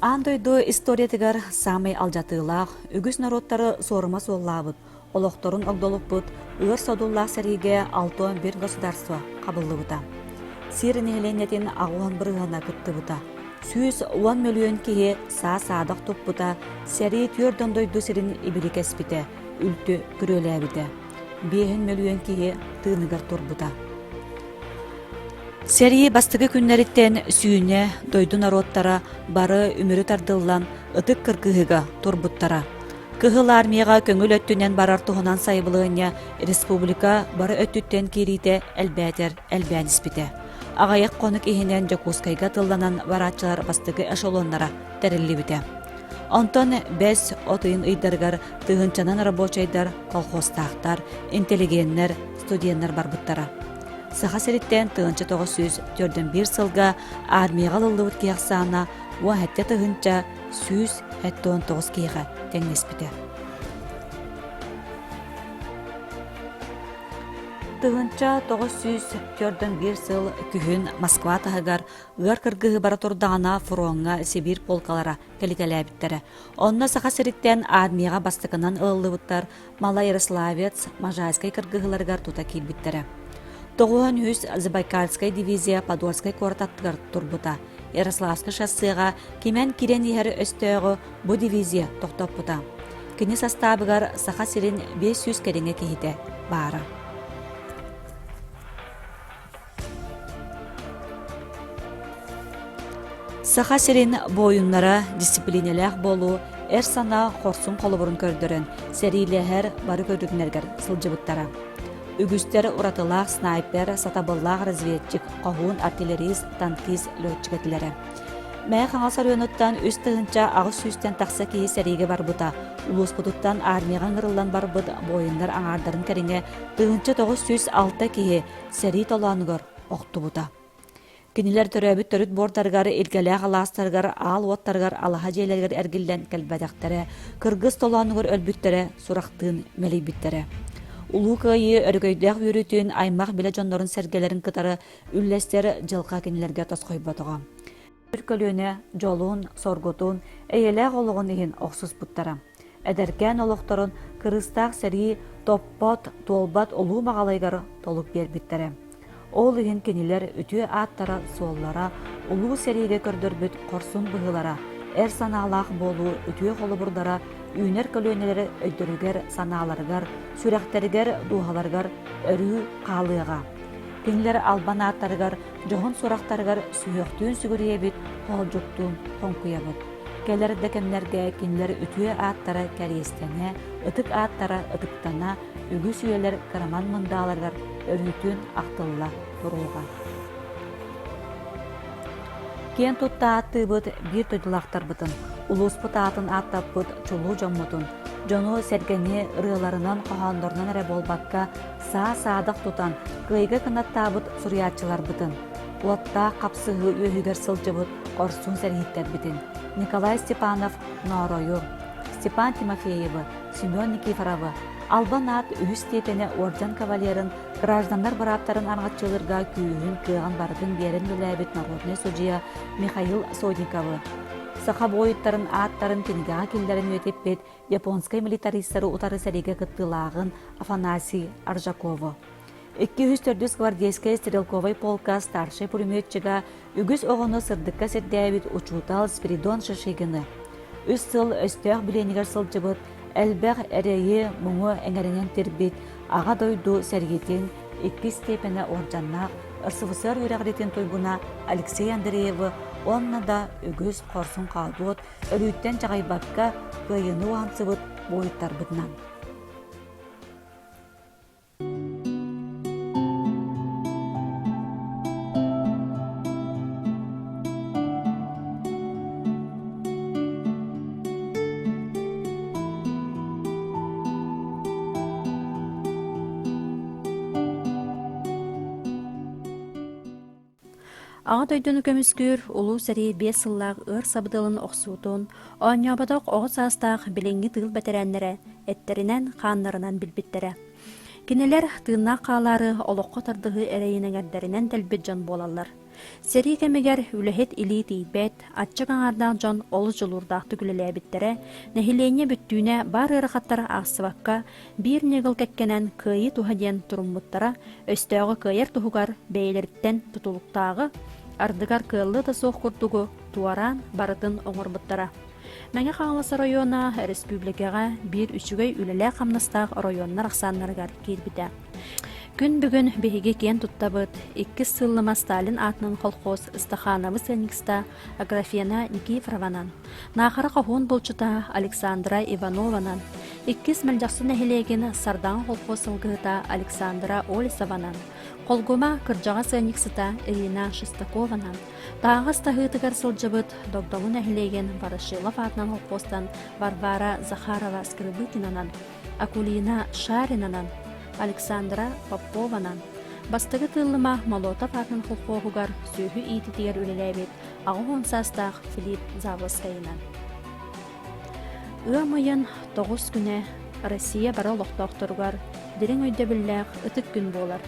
Аан дойду историятыгар саамай алдьатыылаах, үгүс норуоттары суорума суоллаабыт, олохторун огдолуппут ыар содуллаах сэриигэ 61 государство хабыллыбыта. Сир нэһилиэнньэтин 80 бырыһыана кыттыбыта. 110 мөлүйүөн киһи саа-саадах туппута, сэрии түөрт дойду сирин ибили кэспитэ, үлтү күрүөлээбитэ. Биэһин мөлүйүөн киһи тыыныгар турбута. Сэрии бастакы күннэриттэн сүүнэ дойду норуоттара бары үмүрү тардыллан ытык кыргыһыыга турбуттара. Кыһыл Армияҕа көҥүл өттүнэн барар туһунан сайабылыанньа республика бары өттүттэн киириитэ элбээтэр элбээн испитэ. Аҕыйах хонук иһинэн Дьокуускайга тылланан барааччылар бастакы эшелоннара тэриллибитэ. Онтон бэс от ыйын ыйдарыгар тыһыынчанан рабочайдар, колхозтаахтар, интеллигеннэр, студеннар барбыттара. Саха сириттэн 1941 сылга армияҕа ылыллыбыт киһи ахсаана 17 тыһыынча 179 киһиэхэ тэҥнэспитэ. 1941 сыл күһүн Москва таһыгар ыар кыргыһыы бара турдаҕына фроҥҥа Сибиир полкалара кэлитэлээбиттэрэ. Онно Саха сириттэн армияҕа бастакынан ылыллыбыттар Малоярославец, Можайскай кыргыһыыларыгар тута киирбиттэрэ. 93 Забайкальскай дивизия Подольскай куорат аттыгар турбута. Ярославскай шоссеҕа кимэн киирэн иһэр өстөөҕү бу дивизия тохтоппута. Кини састаабыгар Саха сирин 500 кэриҥэ киһитэ баара. Саха сирин буойуннара дьиссипилиинэлээх буолуу эр санаа хорсун холобурун көрдөрөн, сэриилэһэр бары көрүҥнэригэр сылдьыбыттара. Үгүстэр уратылаах снайпер, сатабыллаах разведчик, хоһуун артиллерист, танкист, летчик этилэрэ. Мэҥэ Хаҥалас оройуонуттан 3800-тэн тахса киһи сэриигэ барбыта. Улууспутуттан армияҕа ыҥырыллан барбыт буойуннар аҥаардарын кэриҥэ 1906 киһи сэрии толоонугар охтубута. Кинилэр төрөөбүт төрүт буордарыгар, илгэлээх алаастарыгар, аал уоттарыгар, алаһа дьиэлэригэр эргиллэн кэлбэтэхтэрэ, кыргыс толоонугар өлбүттэрэ, сурахтыын мэлийбиттэрэ. Улуу Кыайыы өрөгөйдөөх үөрүүтүн аймах-билэ дьоннорун-сэргэлэрин кытары үллэстэр дьылҕа кинилэргэ тосхойботоҕо. Бір көлүөнэ дьолун, соргутун, эйэлээх олоҕун иһин охсуспуттара. Эдэркээн олохторун кырыыстаах сэрии топпот, туолбат улуу маҕалайыгар толук биэрбиттэрэ. Ол иһин кинилэр үтүө ааттара-суоллара, улуу сэриигэ көрдөрбүт хорсун быһыылара, эр санаалаах буолуу үтүө холобурдара үүнэр көлүөнэлэри өйдөрүгэр-санааларыгар, сүрэхтэригэр, дууһаларыгар өрүү хаалыаҕа. Кинилэр албан ааттарыгар, дьоһун сурахтарыгар сүһүөхтүүн сүгүрүйэбит, хоолдьуктуун хоҥкуйабыт. Кэлэр да кэмнэргэ кинилэр үтүө ааттара кэриэстэнэ, ытык ааттара ытыктана, үгүс үйэлэр кыраман мындааларыгар өрүүтүн ахтылла туруоҕа. Киэн тутта ааттыыбыт биир дойдулаахтарбытын, улууспут аатын ааттаппыт чулуу дьоммутун, дьону-сэргэни ырыаларынан, хоһооннорунан эрэ буолбакка, саа-саадах тутан, кыайга кынаттаабыт суруйааччыларбытын, уоттаах хапсыһыы үөһүгэр сылдьыбыт хорсун сэрииһиттэрбитин Николай Степанов Нооройу, Степан Тимофеевы, Семен Никифоровы, Албан аат үһүс степенэ орден кавалерын гражданнар бырааптарын араҥаччылыырга күүһүн-кыаҕын барытын биэрэн үлэлээбит народнай судьуйа Михаил Сотниковы, саха буойуттарын ааттарын кинигэҕэ киллэрэн үйэтиппит японскай милитаристары утары сэриигэ кыттыылааҕын Афанасий Аржакову. 204 гвардейскай стрелковай полка старшай пулеметчига үгүс оҕону сырдыкка сирдээбит учуутал Спиридон Шишигины, үс сыл өстөөх билиэнигэр сылдьыбыт, элбэх эрэйи, муҥу эҥэринэн тирбит Аҕа дойду сэриитин иккис степенэ уордьаннаах РСФСР үөрэҕириитин туйгуна Алексей Андреевы уонна да үгүс хорсун-хоодуот өлүүттэн чаҕыйбакка кыайыыны уһансыбыт буойуттарбытынан. Аҕа дойдуну көмүскүүр Улуу сэрии биэс сыллаах ыар сабыдыалын охсуутун оонньооботох оҕо саастаах билиҥҥи тыыл бэтэрээннэрэ эттэринэн-хааннарынан билбиттэрэ. Кинилэр тыыннаах хаалаары олоххо тардыһыы эрэйин эҥэрдэринэн тэлбит дьон буолаллар. Сэрии кэмигэр үлэһит илии тиийбэт, аччык аҥаардаах дьон олус дьулуурдаахтык үлэлээбиттэрэ, нэһилиэнньэ бүттүүнэ баар ыарахаттары аахсыбакка, биир ньыгыл кэккэнэн кыайыы туһа диэн туруммуттара, өстөөҕү кыайар туһугар бэйэлэриттэн тутулуктааҕы, ардыгар кыаллыа да суох курдугу туораан барытын оҥорбуттара. Мэҥэ Хаҥалас оройуона өрөспүүбүлүкэҕэ биир үчүгэй үлэлээх-хамнастаах оройуоннар ахсааннарыгар киирбитэ. Күн бүгүн биһиги киэн туттабыт иккис сыллыма Сталин аатынан колхоз Ыстахаанабы сыанньыкста Аграфена Никифорованан, Наахара хоһуун булчута Александра Иванованан, иккис Мэлдьэхси нэһилиэгин Сардаҥа колхоз сылгыһыта Александра Олесованан, Холгума кырдьаҕас ыанньыксыта Ирина Шестакованан, Тааҕас таһыытыгар сылдьыбыт Догдоҥу нэһилиэгин Ворошилов аатынан холкуостан Варвара Захарова-Скрыбыкинанан, Акулина Шаринанан, Александра Попованан, Бастакы Тыыллыма Молотов аатынан холкуоһугар сүөһү иититигэр үлэлээбит 80 саастаах Филипп Заводскайынан. Ыам ыйын тоҕус күнэ Россия бары олохтоохторугар дириҥ өйдөбүллээх ытык күн буолар.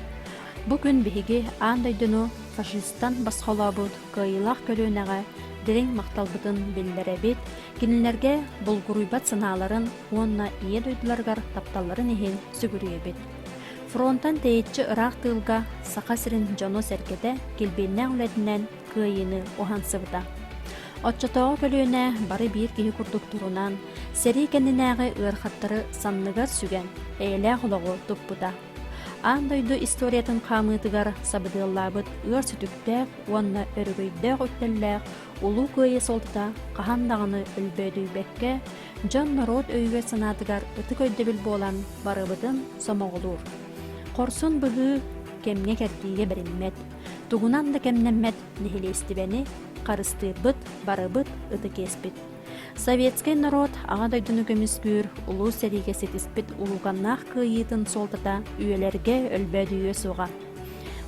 Бу күн биһиги аан дойдуну фашистан босхолообут кыайыылаах көлүөнэҕэ дириҥ махталбытын биллэрэбит, кинилэргэ булгуруйбат санааларын уонна Ийэ дойдуларыгар тапталларын иһин сүгүрүйэбит. Фронтан тэйиччи ыраах тыылга Саха сирин дьоно-сэргэтэ килбиэннээх үлэтинэн кыайыыны уһансыбыта. Оччотооҕу көлүөнэ бары биир киһи курдук турунан, сэрии кэннинээҕи ыарахаттары санныгар сүгэн, эйэлээх олоҕу туппута. Аан дойду историятын хаамыытыгар сабыдыаллаабыт ыар сүтүктээх уонна өрөгөйдөөх үктэллээх Улуу Кыайыы суолтата хаһан даҕаны өлбөөдүйбэккэ, дьон-норуот өйүгэр-санаатыгар ытык өйдөбүл буолан барыбытын сомоҕолуур. Хорсун быһыы кэмҥэ-кэрдиигэ бэриммэт, тугунан да кэмнэммэт нэһилиэстибэни харыстыырбыт барыбыт ытык иэспит. Советскай норуот Аҕа дойдуну көмүскүүр улуу сэриигэ ситиспит улууканнаах кыайыытын суолтата үйэлэргэ өлбөөдүйүө суоҕа.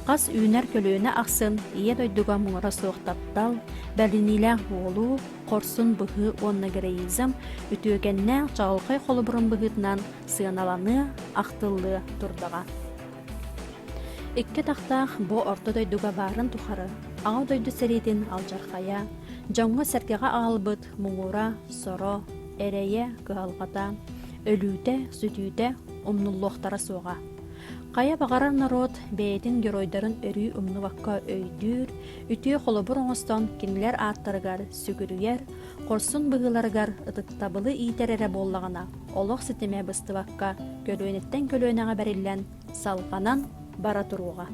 Хас үүнэр көлүөнэ ахсын Ийэ дойдуга муҥура суох таптал, бэриниилээх буолуу, хорсун быһыы уонна героизм үтүөкэннээх чаҕылхай холобурун быһыытынан сыаналаныа, ахтыллыа турдаҕа. Икки атахтаах бу орто дойдуга баарын тухары Аҕа дойду сэриитин алдьархайа, дьоҥҥо-сэргэҕэ аҕалбыт муҥура, соро, эрэйэ, кыһалҕата, өлүүтэ, сүтүүтэ умнуллуохтара суоҕа. Хайа баҕарар норуот бэйэтин геройдарын өрүү умнубакка өйдүүр, үтүө холобур оҥостон кинилэр ааттарыгар сүгүрүйэр, хорсун быһыыларыгар ытыктабылы иитэр эрэ буоллаҕына, олох ситимэ быстыбакка көлүөнэттэн көлүөнэҕэ бэриллэн, салҕанан бара туруоҕа.